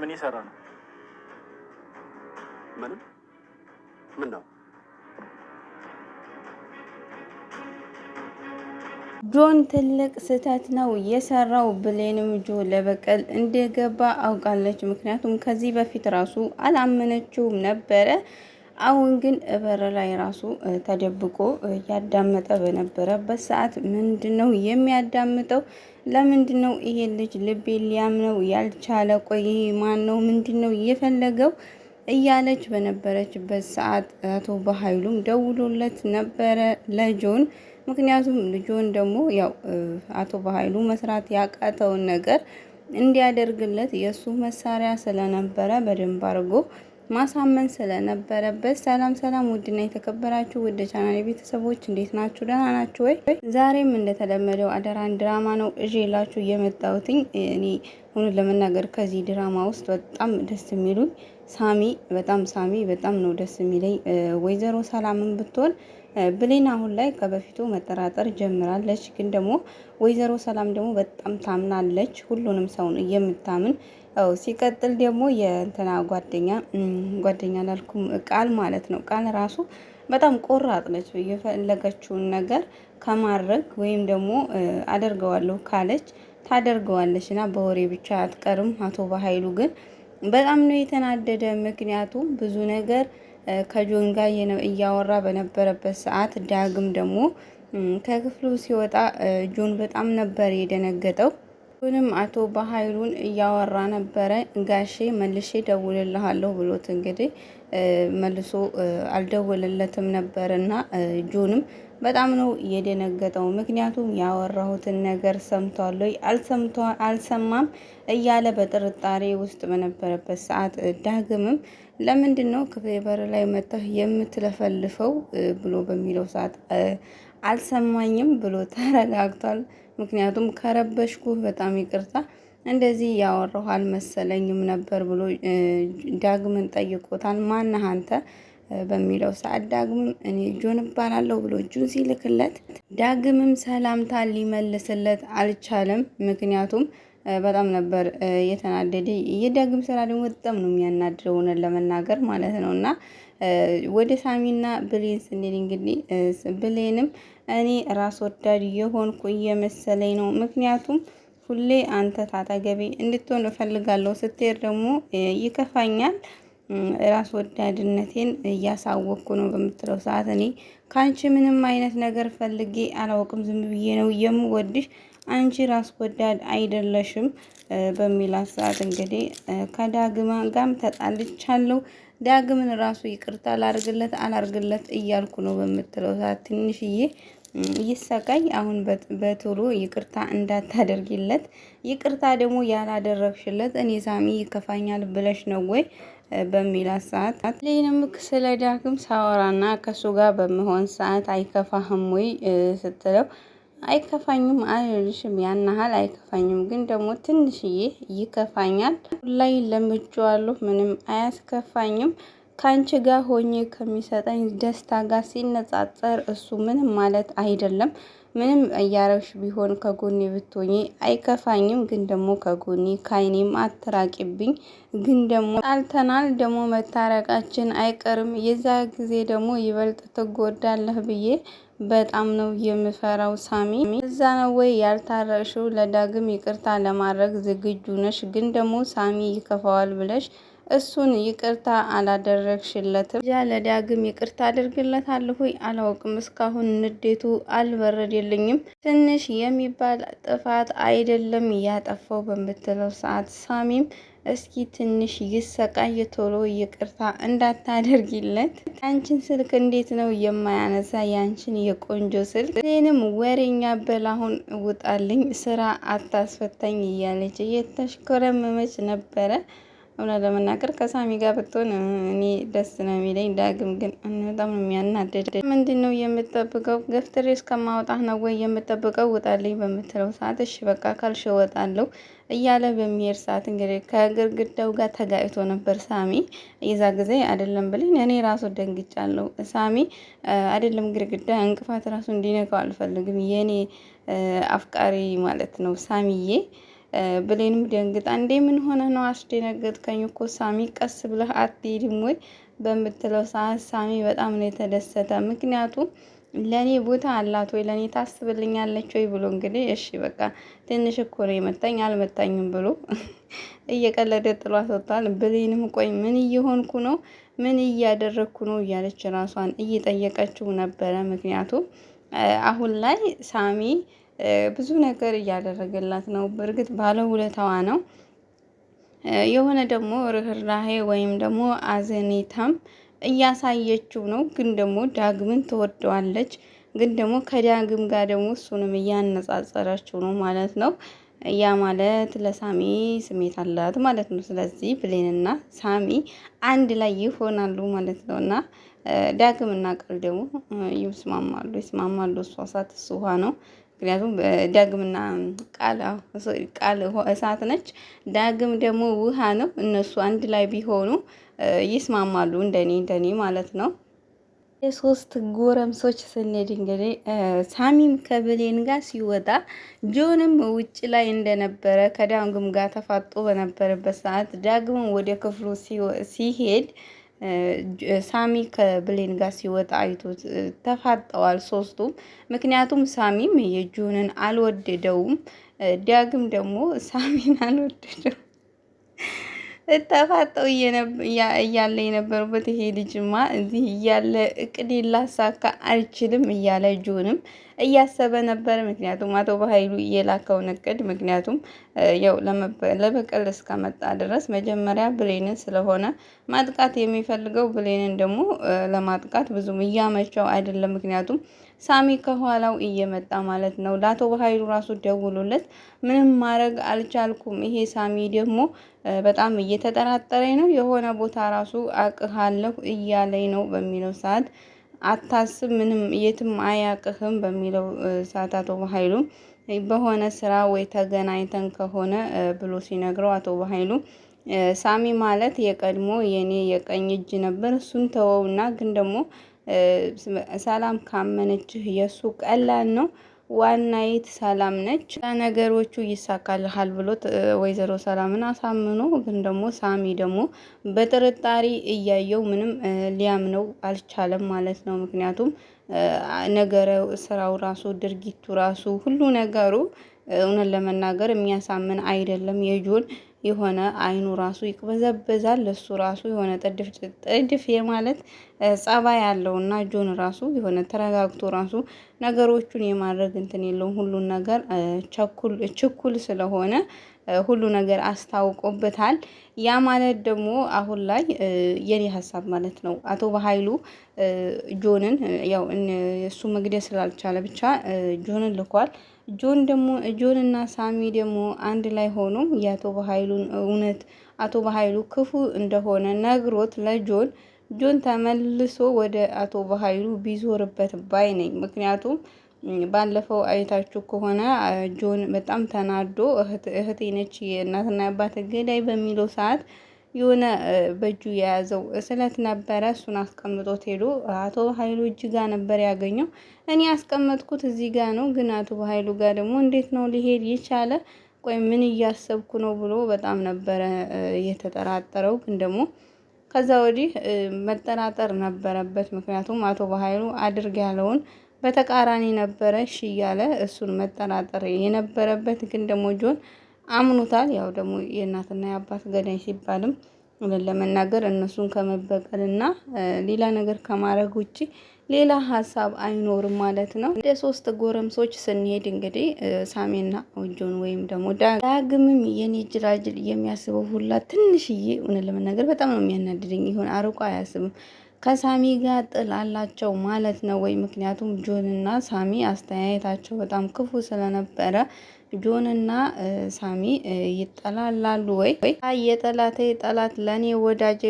ምን ይሰራ ነው? ምንም። ምን ነው? ጆን ትልቅ ስህተት ነው የሰራው። ብሌንም ጆ ለበቀል እንደገባ አውቃለች። ምክንያቱም ከዚህ በፊት ራሱ አላመነችውም ነበረ። አሁን ግን በር ላይ ራሱ ተደብቆ እያዳመጠ በነበረበት ሰዓት ምንድን ነው የሚያዳምጠው? ለምንድን ነው ይሄ ልጅ ልቤ ሊያምነው ያልቻለ? ቆይ ይሄ ማን ነው? ምንድን ነው እየፈለገው? እያለች በነበረችበት ሰዓት አቶ በኃይሉም ደውሎለት ነበረ ለጆን። ምክንያቱም ልጆን ደግሞ ያው አቶ በኃይሉ መስራት ያቃተውን ነገር እንዲያደርግለት የእሱ መሳሪያ ስለነበረ በደንብ አድርጎ ማሳመን ስለነበረበት። ሰላም ሰላም፣ ውድና የተከበራችሁ ውድ ቻናል ቤተሰቦች እንዴት ናችሁ? ደህና ናችሁ ወይ? ዛሬም እንደተለመደው አደራን ድራማ ነው እዤላችሁ የመጣሁትኝ። እኔ እውነት ለመናገር ከዚህ ድራማ ውስጥ በጣም ደስ የሚሉኝ ሳሚ፣ በጣም ሳሚ በጣም ነው ደስ የሚለኝ። ወይዘሮ ሰላምን ብትሆን ብሌን አሁን ላይ ከበፊቱ መጠራጠር ጀምራለች። ግን ደግሞ ወይዘሮ ሰላም ደግሞ በጣም ታምናለች። ሁሉንም ሰው ነው የምታምን። ሲቀጥል ደግሞ የእንትና ጓደኛ ጓደኛ ላልኩም ቃል ማለት ነው። ቃል ራሱ በጣም ቆራጥ ነች። የፈለገችውን ነገር ከማድረግ ወይም ደግሞ አደርገዋለሁ ካለች ታደርገዋለች እና በወሬ ብቻ አትቀርም። አቶ በኃይሉ ግን በጣም ነው የተናደደ። ምክንያቱም ብዙ ነገር ከጆን ጋር እያወራ በነበረበት ሰዓት ዳግም ደግሞ ከክፍሉ ሲወጣ ጆን በጣም ነበር የደነገጠው። ጆንም አቶ በኃይሉን እያወራ ነበረ። ጋሼ መልሼ ደውልልሃለሁ ብሎት እንግዲህ መልሶ አልደወለለትም ነበር እና ጆንም በጣም ነው የደነገጠው። ምክንያቱም ያወራሁትን ነገር ሰምቷል ወይ አልሰማም እያለ በጥርጣሬ ውስጥ በነበረበት ሰዓት ዳግምም ለምንድን ነው ክፍሌ በር ላይ መጥተህ የምትለፈልፈው ብሎ በሚለው ሰዓት አልሰማኝም ብሎ ተረጋግቷል። ምክንያቱም ከረበሽኩ በጣም ይቅርታ እንደዚህ ያወራሁ አልመሰለኝም ነበር ብሎ ዳግምን ጠይቆታል። ማነህ አንተ በሚለው ሰዓት ዳግምም እኔ ጆን እባላለሁ ብሎ እጁን ሲልክለት ዳግምም ሰላምታ ሊመልስለት አልቻለም። ምክንያቱም በጣም ነበር የተናደደ። የዳግም ስራ ደግሞ በጣም ነው የሚያናድደው እውነት ለመናገር ማለት ነው። እና ወደ ሳሚና ብሌን ስንሄድ እንግዲህ ብሌንም እኔ ራስ ወዳድ የሆንኩ እየመሰለኝ ነው፣ ምክንያቱም ሁሌ አንተ ታጠገቤ እንድትሆን እፈልጋለሁ፣ ስትሄድ ደግሞ ይከፋኛል ራስ ወዳድነቴን እያሳወቅኩ ነው በምትለው ሰዓት እኔ ከአንቺ ምንም አይነት ነገር ፈልጌ አላውቅም፣ ዝም ብዬ ነው የምወድሽ፣ አንቺ ራስ ወዳድ አይደለሽም በሚላት ሰዓት እንግዲህ ከዳግማ ጋም ተጣልቻለሁ፣ ዳግምን ራሱ ይቅርታ ላርግለት አላርግለት እያልኩ ነው በምትለው ሰዓት ትንሽዬ ይሰቃይ አሁን በቶሎ ይቅርታ እንዳታደርጊለት፣ ይቅርታ ደግሞ ያላደረግሽለት እኔ ሳሚ ይከፋኛል ብለሽ ነው ወይ በሚላት ሰዓት ሌንም ስለ ዳግም ሳወራና ከሱ ጋር በመሆን ሰዓት አይከፋህም ወይ ስትለው አይከፋኝም አልልሽም፣ ያን ያህል አይከፋኝም፣ ግን ደግሞ ትንሽዬ ይከፋኛል። ላይ ለምጄዋለሁ፣ ምንም አያስከፋኝም። ከአንቺ ጋር ሆኜ ከሚሰጠኝ ደስታ ጋር ሲነጻጸር እሱ ምንም ማለት አይደለም። ምንም እያረግሽ ቢሆን ከጎኔ ብትሆኚ አይከፋኝም፣ ግን ደግሞ ከጎኔ ካይኔም አትራቂብኝ። ግን ደግሞ ጣልተናል፣ ደግሞ መታረቃችን አይቀርም። የዛ ጊዜ ደግሞ ይበልጥ ትጎዳለህ ብዬ በጣም ነው የምፈራው ሳሚ። እዛ ነው ወይ ያልታረቅሽው? ለዳግም ይቅርታ ለማድረግ ዝግጁ ነሽ፣ ግን ደግሞ ሳሚ ይከፋዋል ብለሽ እሱን ይቅርታ አላደረግሽለትም። ያ ለዳግም ይቅርታ አድርግለታለሁ ወይ አላውቅም። እስካሁን ንዴቱ አልበረደልኝም። ትንሽ የሚባል ጥፋት አይደለም ያጠፋው በምትለው ሰዓት ሳሚም እስኪ ትንሽ ይሰቃይ ቶሎ ይቅርታ እንዳታደርጊለት። ያንቺን ስልክ እንዴት ነው የማያነሳ? ያንቺን የቆንጆ ስልክ እኔንም ወሬኛ በላሁን ውጣልኝ፣ ስራ አታስፈታኝ እያለች እየተሽኮረመመች ነበረ። እውነት ለመናገር ከሳሚ ጋር ብትሆን እኔ ደስ ነው የሚለኝ። ዳግም ግን በጣም ነው የሚያናደድ። ምንድን ነው የምጠብቀው? ገፍትሬ እስከማውጣህ ነው ወይ የምጠብቀው? ውጣልኝ በምትለው ሰዓት እሺ በቃ ካልሽ እወጣለሁ እያለ በሚሄድ ሰዓት እንግዲህ ከግርግዳው ጋር ተጋጭቶ ነበር ሳሚ። የዛ ጊዜ አይደለም ብለኝ እኔ ራሱ ደንግጫለሁ። ሳሚ አይደለም ግርግዳ እንቅፋት ራሱ እንዲነካው አልፈልግም። የኔ አፍቃሪ ማለት ነው ሳሚዬ። ብሌንም ደንግጣ እንዴ ምን ሆነ ነው አስደነገጥከኝ እኮ ሳሚ፣ ቀስ ብለህ አትሄድም ወይ በምትለው ሰዓት ሳሚ በጣም ነው የተደሰተ። ምክንያቱም ለእኔ ቦታ አላት ወይ ለእኔ ታስብልኛለች ወይ ብሎ እንግዲህ እሺ በቃ ትንሽ እኮ ነው የመታኝ አልመታኝም ብሎ እየቀለደ ጥሏት ወጥቷል። ብሌንም ቆይ ምን እየሆንኩ ነው? ምን እያደረግኩ ነው? እያለች ራሷን እየጠየቀችው ነበረ። ምክንያቱም አሁን ላይ ሳሚ ብዙ ነገር እያደረገላት ነው። በእርግጥ ባለውለታዋ ነው። የሆነ ደግሞ ርህራሄ ወይም ደግሞ አዘኔታም እያሳየችው ነው። ግን ደግሞ ዳግምን ትወደዋለች። ግን ደግሞ ከዳግም ጋር ደግሞ እሱንም እያነጻጸረችው ነው ማለት ነው። ያ ማለት ለሳሚ ስሜት አላት ማለት ነው። ስለዚህ ብሌንና ሳሚ አንድ ላይ ይሆናሉ ማለት ነው። እና ዳግምና ቃል ደግሞ ይስማማሉ ይስማማሉ። እሷ እሳት እሱ ውሃ ነው። ምክንያቱም ዳግምና ቃል ቃል እሳት ነች፣ ዳግም ደግሞ ውሃ ነው። እነሱ አንድ ላይ ቢሆኑ ይስማማሉ፣ እንደኔ እንደኔ ማለት ነው። የሶስት ጎረምሶች ስንሄድ እንግዲህ ሳሚም ከብሌን ጋር ሲወጣ ጆንም ውጭ ላይ እንደነበረ ከዳግም ጋር ተፋጦ በነበረበት ሰዓት ዳግምም ወደ ክፍሉ ሲሄድ ሳሚ ከብሌን ጋር ሲወጣ አይቶት ተፋጠዋል ሶስቱም። ምክንያቱም ሳሚም የጆንን አልወደደውም፣ ዳግም ደግሞ ሳሚን አልወደደውም። ተፋጠው እያለ የነበሩበት ይሄ ልጅማ እዚህ እያለ እቅዴ ላሳካ አልችልም እያለ ጆንም እያሰበ ነበር። ምክንያቱም አቶ በኃይሉ የላከውን እቅድ ምክንያቱም ያው ለበቀል እስከመጣ ድረስ መጀመሪያ ብሌንን ስለሆነ ማጥቃት የሚፈልገው ብሌንን ደግሞ ለማጥቃት ብዙም እያመቸው አይደለም። ምክንያቱም ሳሚ ከኋላው እየመጣ ማለት ነው። ለአቶ በኃይሉ ራሱ ደውሎለት ምንም ማድረግ አልቻልኩም፣ ይሄ ሳሚ ደግሞ በጣም እየተጠራጠረኝ ነው፣ የሆነ ቦታ ራሱ አቅሃለሁ እያለኝ ነው በሚለው ሰዓት አታስብ፣ ምንም የትም አያቅህም በሚለው ሰዓት አቶ በኃይሉ በሆነ ስራ ወይ ተገናኝተን ከሆነ ብሎ ሲነግረው አቶ በኃይሉ ሳሚ ማለት የቀድሞ የኔ የቀኝ እጅ ነበር፣ እሱን ተወውና ግን ደግሞ ሰላም ካመነችህ የእሱ ቀላል ነው ዋናይት ሰላም ነች፣ ነገሮቹ ይሳካልሃል ብሎ ወይዘሮ ሰላምን አሳምኖ፣ ግን ደግሞ ሳሚ ደግሞ በጥርጣሬ እያየው ምንም ሊያምነው አልቻለም ማለት ነው። ምክንያቱም ነገረ ስራው ራሱ ድርጊቱ ራሱ ሁሉ ነገሩ እውነት ለመናገር የሚያሳምን አይደለም። የጆን የሆነ አይኑ ራሱ ይቅበዘበዛል። እሱ ራሱ የሆነ ጥድፍ ጥድፍ የማለት ጸባይ ያለው እና ጆን ራሱ የሆነ ተረጋግቶ ራሱ ነገሮቹን የማድረግ እንትን የለውም። ሁሉን ነገር ችኩል ስለሆነ ሁሉ ነገር አስታውቆበታል። ያ ማለት ደግሞ አሁን ላይ የኔ ሀሳብ ማለት ነው አቶ በኃይሉ ጆንን ያው እሱ መግደል ስላልቻለ ብቻ ጆንን ልኳል። ጆን ደግሞ ጆን እና ሳሚ ደግሞ አንድ ላይ ሆኖ የአቶ በኃይሉን እውነት አቶ በኃይሉ ክፉ እንደሆነ ነግሮት ለጆን ጆን ተመልሶ ወደ አቶ በኃይሉ ቢዞርበት ባይ ነኝ። ምክንያቱም ባለፈው አይታችሁ ከሆነ ጆን በጣም ተናዶ እህቴ ነች የእናትና የአባት ገዳይ በሚለው ሰዓት የሆነ በእጁ የያዘው ስለት ነበረ። እሱን አስቀምጦት ሄዶ አቶ ኃይሉ እጅ ጋ ነበር ያገኘው። እኔ ያስቀመጥኩት እዚህ ጋ ነው፣ ግን አቶ ኃይሉ ጋር ደግሞ እንዴት ነው ሊሄድ የቻለ? ቆይ ምን እያሰብኩ ነው ብሎ በጣም ነበረ የተጠራጠረው። ግን ደግሞ ከዛ ወዲህ መጠራጠር ነበረበት። ምክንያቱም አቶ በኃይሉ አድርግ ያለውን በተቃራኒ ነበረ እሺ እያለ እሱን መጠራጠር የነበረበት ግን ደግሞ ጆን አምኖታል። ያው ደግሞ የእናትና የአባት ገዳይ ሲባልም ለመናገር እነሱን ከመበቀልና ሌላ ነገር ከማድረግ ውጭ ሌላ ሀሳብ አይኖርም ማለት ነው። ወደ ሶስት ጎረምሶች ስንሄድ እንግዲህ ሳሜና ጆን ወይም ደግሞ ዳግምም የኔ ጅራጅል የሚያስበው ሁላ ትንሽዬ እውነት ለመናገር በጣም ነው የሚያናድደኝ። ይሆን አርቆ አያስብም። ከሳሚ ጋር ጥል አላቸው ማለት ነው ወይ? ምክንያቱም ጆንና ሳሚ አስተያየታቸው በጣም ክፉ ስለነበረ ጆንና ሳሚ ይጠላላሉ ወይ? የጠላቴ ጠላት ለእኔ ወዳጄ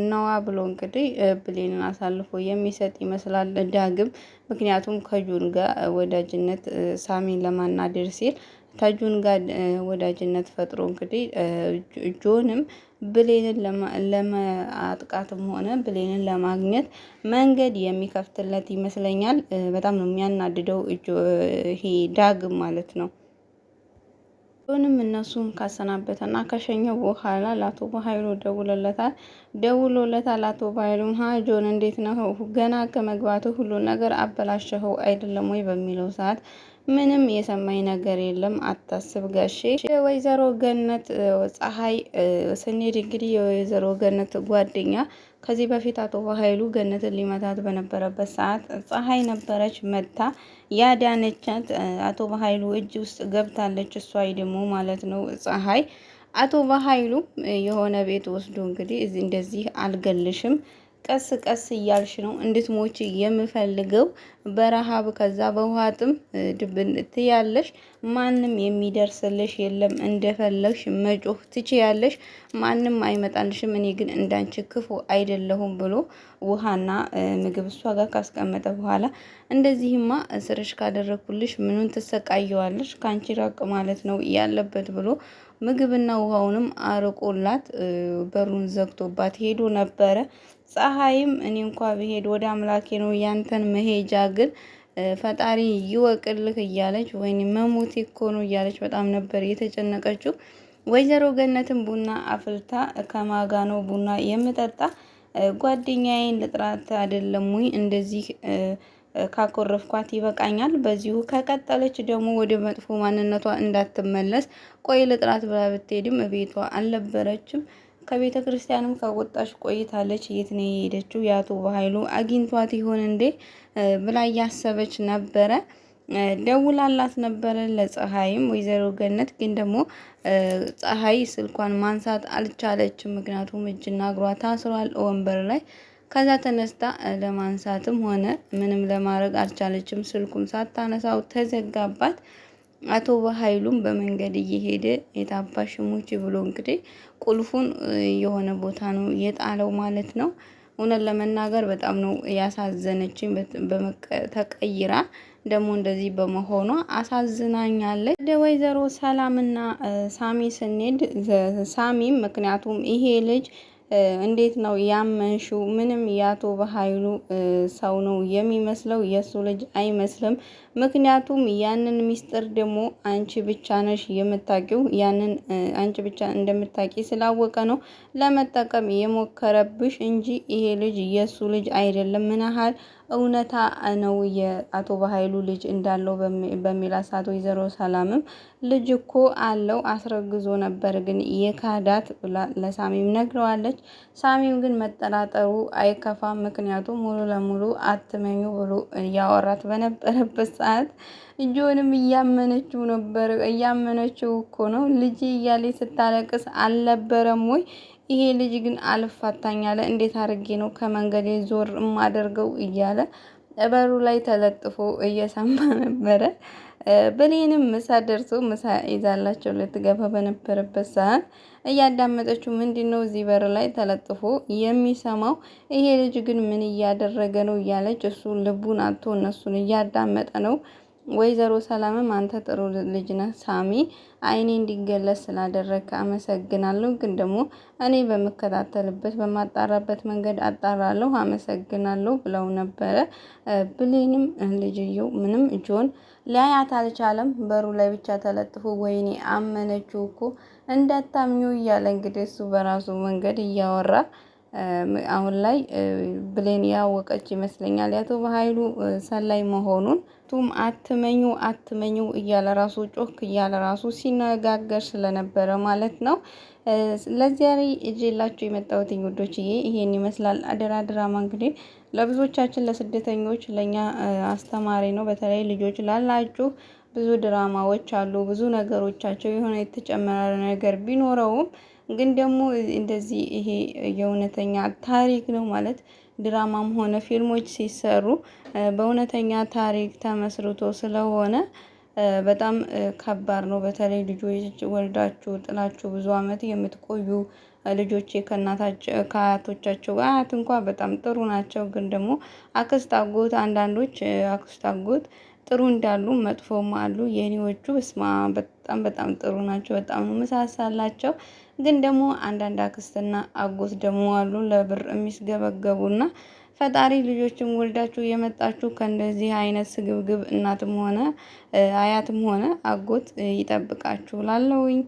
ነዋ ብሎ እንግዲህ ብሌንን አሳልፎ የሚሰጥ ይመስላል ዳግም። ምክንያቱም ከጆን ጋር ወዳጅነት ሳሚን ለማናደድ ሲል ከጆን ጋር ወዳጅነት ፈጥሮ እንግዲህ ጆንም ብሌንን ለማጥቃትም ሆነ ብሌንን ለማግኘት መንገድ የሚከፍትለት ይመስለኛል። በጣም ነው የሚያናድደው ይሄ ዳግም ማለት ነው። ጆንም እነሱን ካሰናበተና ከሸኘው በኋላ ለአቶ በኃይሉ ደውሎለታል። ደውሎለታል አቶ በኃይሉም ሀ ጆን እንዴት ነው ገና ከመግባቱ ሁሉ ነገር አበላሸኸው አይደለም ወይ በሚለው ሰዓት ምንም የሰማኝ ነገር የለም አታስብ ጋሼ። ወይዘሮ ገነት ፀሐይ ስንሄድ እንግዲህ የወይዘሮ ገነት ጓደኛ ከዚህ በፊት አቶ በኃይሉ ገነትን ሊመታት በነበረበት ሰዓት ፀሐይ ነበረች መታ ያዳነቻት። አቶ በኃይሉ እጅ ውስጥ ገብታለች። እሷ ደግሞ ማለት ነው ፀሐይ አቶ በኃይሉ የሆነ ቤት ወስዶ እንግዲህ እንደዚህ አልገልሽም ቀስ ቀስ እያልሽ ነው እንድትሞቺ የምፈልገው በረሃብ ከዛ በውሃ ጥም ድብን ትያለሽ። ማንም የሚደርስልሽ የለም። እንደፈለግሽ መጮህ ትችያለሽ። ማንም አይመጣልሽም። እኔ ግን እንዳንቺ ክፉ አይደለሁም ብሎ ውሃና ምግብ እሷ ጋር ካስቀመጠ በኋላ እንደዚህማ ስርሽ ካደረግኩልሽ ምኑን ትሰቃየዋለሽ? ከአንቺ ራቅ ማለት ነው ያለበት ብሎ ምግብና ውሃውንም አርቆላት በሩን ዘግቶባት ሄዶ ነበረ። ፀሐይም እኔ እንኳ ብሄድ ወደ አምላኬ ነው ያንተን መሄጃ ግን ፈጣሪ ይወቅልህ እያለች ወይኔ መሞቴ እኮ ነው እያለች በጣም ነበር የተጨነቀችው። ወይዘሮ ገነትን ቡና አፍልታ ከማጋ ነው ቡና የምጠጣ ጓደኛዬን ልጥራት አይደለም ወይ እንደዚህ ካኮረፍኳት ይበቃኛል። በዚሁ ከቀጠለች ደግሞ ወደ መጥፎ ማንነቷ እንዳትመለስ ቆይ ልጥራት ብላ ብትሄድም ቤቷ አልነበረችም። ከቤተ ክርስቲያንም ከወጣች ቆይታለች። የት ነው የሄደችው? የአቶ በኃይሉ አግኝቷት ይሆን እንዴ ብላ እያሰበች ነበረ። ደውላላት ነበረ ለፀሐይም ወይዘሮ ገነት ግን ደግሞ ፀሐይ ስልኳን ማንሳት አልቻለችም። ምክንያቱም እጅና እግሯ ታስሯል ወንበር ላይ። ከዛ ተነስታ ለማንሳትም ሆነ ምንም ለማድረግ አልቻለችም። ስልኩም ሳታነሳው ተዘጋባት። አቶ በኃይሉም በመንገድ እየሄደ የታባሽ ሙቺ ብሎ እንግዲህ ቁልፉን የሆነ ቦታ ነው የጣለው ማለት ነው። እውነት ለመናገር በጣም ነው ያሳዘነችኝ። ተቀይራ ደግሞ እንደዚህ በመሆኗ አሳዝናኛለች። ወደ ወይዘሮ ሰላምና ሳሚ ስንሄድ ሳሚም ምክንያቱም ይሄ ልጅ እንዴት ነው ያመንሽው? ምንም የአቶ በኃይሉ ሰው ነው የሚመስለው፣ የእሱ ልጅ አይመስልም። ምክንያቱም ያንን ሚስጥር ደግሞ አንቺ ብቻ ነሽ የምታውቂው፣ ያንን አንቺ ብቻ እንደምታውቂ ስላወቀ ነው ለመጠቀም የሞከረብሽ እንጂ ይሄ ልጅ የእሱ ልጅ አይደለም። ምን ያህል እውነታ ነው የአቶ በኃይሉ ልጅ እንዳለው በሚላት ሰዓት ወይዘሮ ሰላምም ልጅ እኮ አለው አስረግዞ ነበር ግን የካዳት ብላ ለሳሚም ነግረዋለች። ሳሚም ግን መጠራጠሩ አይከፋም፣ ምክንያቱም ሙሉ ለሙሉ አትመኙ ብሎ እያወራት በነበረበት ሰዓት እጆንም እያመነችው ነበር። እያመነችው እኮ ነው ልጅ እያለች ስታለቅስ አልነበረም ወይ? ይሄ ልጅ ግን አልፋታኝ አለ። እንዴት አድርጌ ነው ከመንገዴ ዞር የማደርገው እያለ በሩ ላይ ተለጥፎ እየሰማ ነበረ። ብሌንም ምሳ ደርሶ ምሳ ይዛላቸው ልትገባ በነበረበት ሰዓት እያዳመጠችው ምንድን ነው እዚህ በር ላይ ተለጥፎ የሚሰማው? ይሄ ልጅ ግን ምን እያደረገ ነው እያለች እሱ ልቡን አጥቶ እነሱን እያዳመጠ ነው። ወይዘሮ ሰላምም አንተ ጥሩ ልጅ ነህ ሳሚ፣ አይኔ እንዲገለጽ ስላደረግክ አመሰግናለሁ። ግን ደግሞ እኔ በምከታተልበት በማጣራበት መንገድ አጣራለሁ፣ አመሰግናለሁ ብለው ነበረ። ብሌንም ልጅየው ምንም ጆን ሊያያት አልቻለም። በሩ ላይ ብቻ ተለጥፎ ወይኔ አመነችው እኮ እንዳታምኙ እያለ እንግዲህ እሱ በራሱ መንገድ እያወራ አሁን ላይ ብሌን ያወቀች ይመስለኛል የአቶ በኃይሉ ሰላይ መሆኑን። ቱም አትመኙ አትመኙ እያለ ራሱ ጮክ እያለ ራሱ ሲነጋገር ስለነበረ ማለት ነው። ለዚያ ላይ እጄላችሁ የመጣሁት ውዶችዬ ይሄን ይመስላል። አደራ ድራማ እንግዲህ ለብዙዎቻችን ለስደተኞች ለእኛ አስተማሪ ነው። በተለይ ልጆች ላላችሁ ብዙ ድራማዎች አሉ። ብዙ ነገሮቻቸው የሆነ የተጨመረ ነገር ቢኖረውም ግን ደግሞ እንደዚህ ይሄ የእውነተኛ ታሪክ ነው ማለት ድራማም ሆነ ፊልሞች ሲሰሩ በእውነተኛ ታሪክ ተመስርቶ ስለሆነ በጣም ከባድ ነው። በተለይ ልጆች ወልዳችሁ ጥላችሁ ብዙ አመት የምትቆዩ ልጆቼ ከእናታቸው ከአያቶቻቸው አያት እንኳ በጣም ጥሩ ናቸው። ግን ደግሞ አክስት አጎት አንዳንዶች አክስት አጎት ጥሩ እንዳሉ መጥፎም አሉ። የኔዎቹ በስማ በጣም በጣም ጥሩ ናቸው። በጣም ነው ምሳሳላቸው። ግን ደግሞ አንዳንድ አክስትና አጎት ደግሞ አሉ ለብር የሚስገበገቡና ፈጣሪ ልጆችም ወልዳችሁ የመጣችሁ ከእንደዚህ አይነት ስግብግብ እናትም ሆነ አያትም ሆነ አጎት ይጠብቃችሁ ላለውኝ።